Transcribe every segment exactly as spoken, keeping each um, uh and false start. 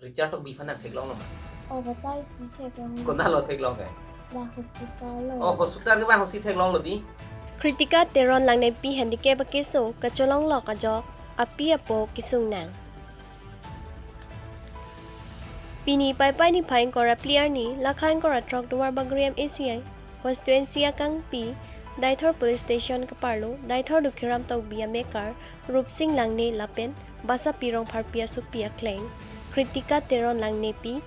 Richard Tokbi aphan nang theklonglo ma? O, batai si theklonglo. Konatlo theklong ke? La hospital lo. O, hospital kevang ahut si theklonglo dei. Kritika Teron Langnepi handicap akeso kacholonglok ajok api apo kesung nang. Pini Paipai niphai ingkoi ra phli arni, lakha ingkoi ra throk Duarbagori M A C constituency akangpi Deithor Police Station keparlo, Deithor Dukhiram Tokbi amekar Rupsing Langne lapen Basapi Rongpharpi asopi akleng Kritika Teron Langnepi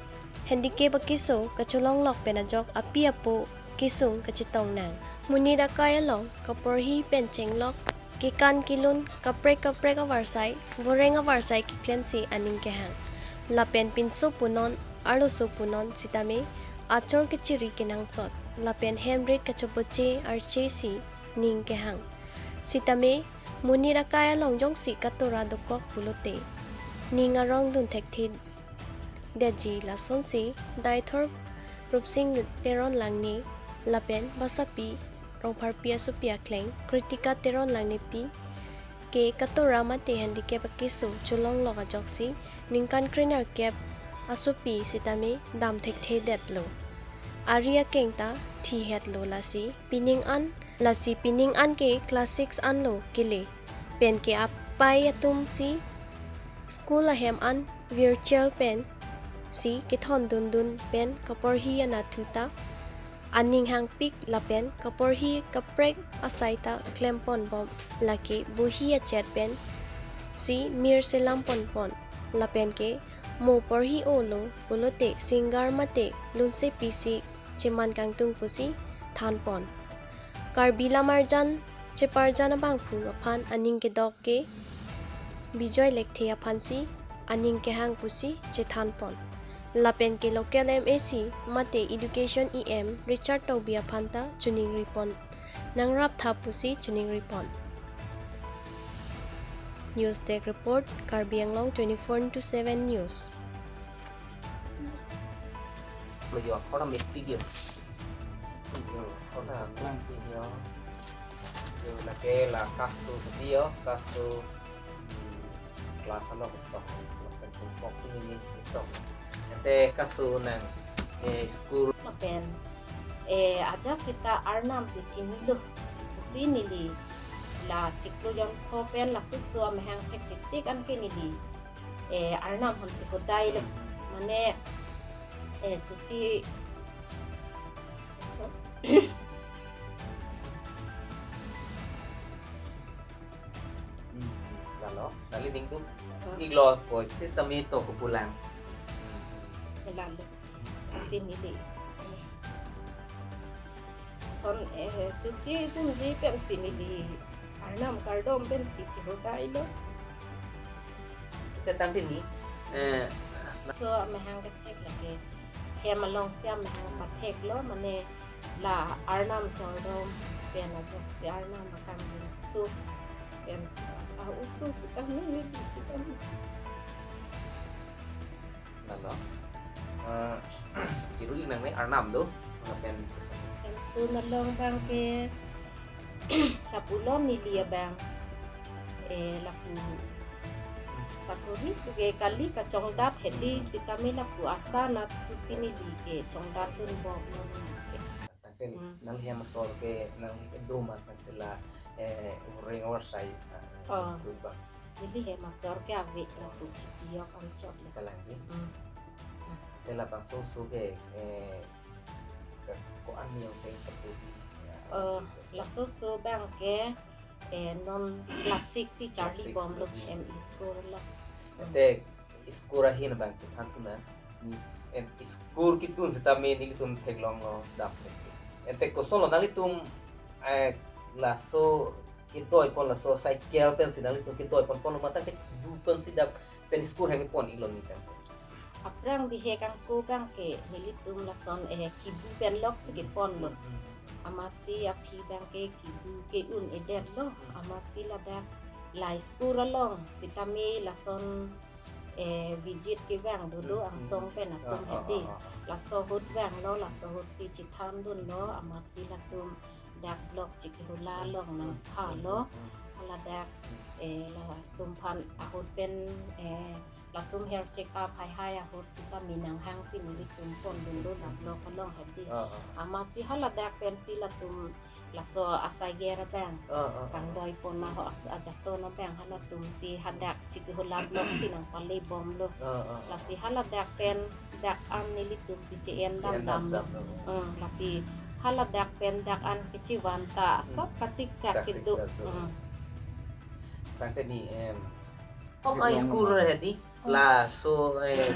handicap akeso kacholonglok pen ajok api apo kesung kachetong nang. Monit akai along kaporhi pen chenglok, kekan kelun, kaprek kaprek avarsai, voreng avarsai keklemsi aning kehang. Lapen pinso punon, arloso punon sitame achor kechiri kenangsot, lapen hem rit kachoboche arche si ning kehang. Sitame monit akai along jongsi katora dokok pulote ning arong dun thekthe detji, lasonsi Deithor Rupsing Teron Langne lapen Basapi Rongpharpi asopi akleng Kritika Teron Langnepi ke katora mate handicap akeso cholonglok ajoksi ningkan krenerkep asopi sitame dam thekthe detlo. Ari akeng ta thihetlo, lasi pining an, lasi pining an ke class six anlo kele. Pen ke apai atum si school ahem an virtual pen si kethon dundun pen kaporhi anatthu ta aning hangpik lapen kaporhi kaprek asai ta klempon bom, lake bohi achet pen si mir selam ponpon, lapen ke mo porhi-olo pulote singer mate lunsepi si cheman kangtung pusi thanpon. Karbi Lamarjan cheparjan abangphu aphan aning kedok ke Bijoy Lekthe aphansi aning kehang pusi chethanpon. Lapen ke local M A C mate Education E M Richard Tokbi aphan ta choningripon nangraptha pusi choningripon. News Desk Report, Karbi Anglong twenty-four into seven News. Yo, ahora me pidió. Yo, ahora me pidió. Yo, lake la kasu tadi yo, kasu, hmm, kelas along tok, kelas kelompok ini nih, tok. Ante kasu nang, eh, school. Lapen, eh, ajat sita Arnam si chinilo, si neli la chiklo jongpho pen laso so amahang thekthetik anke neli, eh, Arnam aphansi hodai lo. Hmm. Mane, eh, chuchi. Hmm, lalo, nangli ning tu. Oh. Iglo ko, tis kami to kepulang. Hmm. Lalo. Asin neli. Son, eh, chuchi chunji pensi neli Arnam kardom pensi chihodai lo. Te tangte ni, eh, so amahang kethek lake hem alongsi amahang pathek lo, mane la Arnam chordom pen ajoksi Arnam akang bin su pensi a usu sitame neli sitame. Lalo. Eh, chiru inang ne Arnam do, lapen. Hem atum along abang ke lapu lo neli abang, eh, lapu sakori ke kali kachongdat hedi, hmm, sitame lapu asa anatthu si neli ke chongdat dun bom lo neli ke. Tangte, hmm, nangli hem asor ke nangli kedo ma tangte la, eh, voreng avarsai, ah, oh, tu ba. Neli hem asor ke ave lapu kheti ok anchot le. Kalang ke? Hmm. Te labangso so ke, eh, ke ko-an ni ang teng patu. Oh, laso so abang ke, eh, non class six si charli, class six bom lo, lo. M E school lo. Hmm. Te school ahin abang chethan tu na. Ni, en school kedun sitame nelitum theklonglo dam. Ante kosonlo nanglitum, eh, laso kedoi pon, laso cycle pensi nanglitum kedoi ponpon lo mate kibu pensi dak pen school hang pon-iklo nelitum? Aphrang bihek angko abang ke nelitum lason, eh, kibu pen lok si kepon lo. Hmm. Amatsi aphi abang ke kibu ke un-edet lo. Hmm. Amatsi ladak la school along sitame lason, eh, visit kevang dulu, hmm, angsong pen atum, ah, ah, hedi. Ah, ah, ah. Laso ahut vanglo, laso ahut si chethan dunlo, amatsi latum dak block chikihula, hmm, along, hmm, nangpha, hmm, lo. Hmm, hmm. Hala dak, hmm, eh, latum aphan ahut pen, eh, Latum hair check up haihai ahut sitame nanghang si nelitum pondunlo lablock along hedi. Ah, ah. Amatsi haladak pensi latum laso asaiger abang. Ah, ah, ah. Kangdoi pon ma ho as-, ajaton abang halatum si hadak chikihulap lok si nangpale bomlo. Ah, ah, ah. Lasi haladak pen dak an nelitum si che-en dam Che-en dam damlo. Dam, dam. Hmm, lasi haladak pen dak an kechivan ta Hmm. sop kasiksak Saksik kedo. Satu. Hmm. Tangte ni, em, Oh, Theklong school lo. Hedi. Oh. Laso, eh,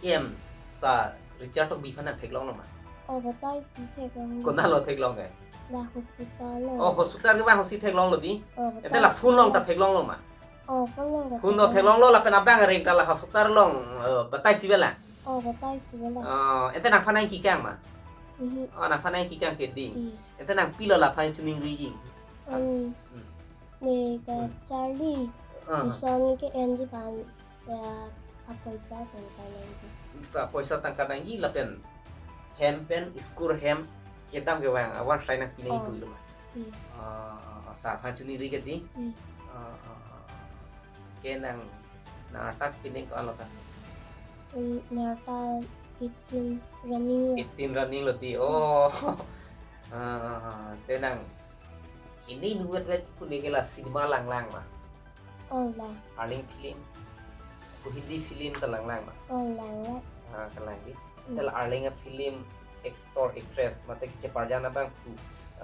E M sir Richard Tokbi aphan nang theklonglo ma? Oh, batai si theklonglo. Konatlo theklong ke? La hospital lo. Oh, hospital kevang ahut si theklonglo di? Oh, Ante batai la phone si along ta la. Theklonglo ma? Oh, phone along ta Phone along theklonglo. Theklonglo lapen abang areng ta la hospital along, eh, batai si bela? Oh, batai si bela. Oh, ante nangphan nangkikang ma? Mhm. Oh, nangphan nangkikang ke di? Iya. Ante nangpilo laphan chiningri ji? Hmm. Hmm. Ne ka Hmm. Charlie. Ah. Tuition ke-enji aphan ya apoisa tangka nangji. Ta poisa tangka nangji lapen hem pen school hem kedam kevang awan hrai nangpi nangji Oh. pulo ma? Iya. Ah, ah, ah, sir aphan chiningri ke di? Iya. Ah, ah, ah, ah. Ke nang, nang arta pine ko-anlo ta? Hmm, nang arta eighteen running. Eighteen running lo di. Oh. Ah, ah, ah. Te nang ini nuwet wet pune ke la cinema langlang ma? Oh, la. Arleng film. Ko Hindi film ta langlang ma? Oh, langlang. Ah, kalang di. Hmm. Tel arleng a film actor actress mate kecheparjan abangphu,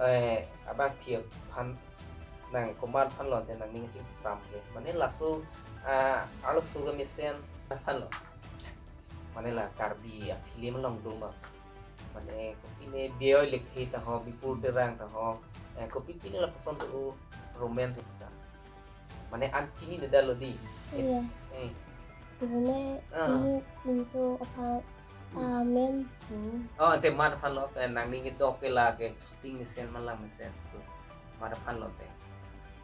eh, abangpi aphan nang komat aphan lo te nangning chingsam ke. Mane laso, ah, arloso kemesen aphan lo. Mane la Karbi a film along do ma. Mane kopine Biyoi Lekthe ta ho, Bipul Terang ta ho. Eh, kopipine lapuson do romantic ta. Mane an chinine detlo di. Iya. Eh. Tebone Ah. ini pinso apa Hmm. amen chu. Oh, ante mat aphan lo, eh, nangning kedok ke la ke shooting mesen ma lang mesen tu. Mat aphan lo te.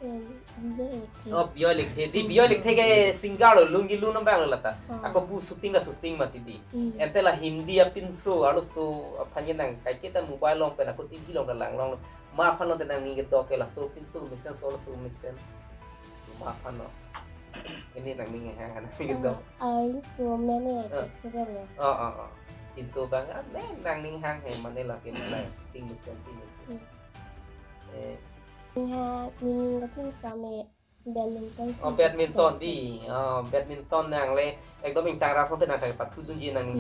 Hmm, Biyoi Lekthe. Oh, Biyoi Lekthe. Di Biyoi Lekthe ke singer lo, Lungi Lun abang lo lata. Ah. Ako bu shooting la shooting mati di. Hmm. Ante la Hindi apinso, arloso aphan ye nang kaiketa mobile along pen ako T V along ta langlong. Mat aphan lo te nangning kedok ke laso pinso mesen, so laso mesen. Mat aphan lo. Ini nangning hang, nangning kedok. Ah, arloso meme Ah. Festival lo. Oh, oh, oh. Pinso abang, ah, ne nangning hang he mane la ke mane shooting mesen pini. Hmm. Eh. Ningha, ning kaching kame badminton Oh, pini badminton kaching di. Oh, badminton nang le ekdom ingtang rasong te nang ta pathu dunji nang.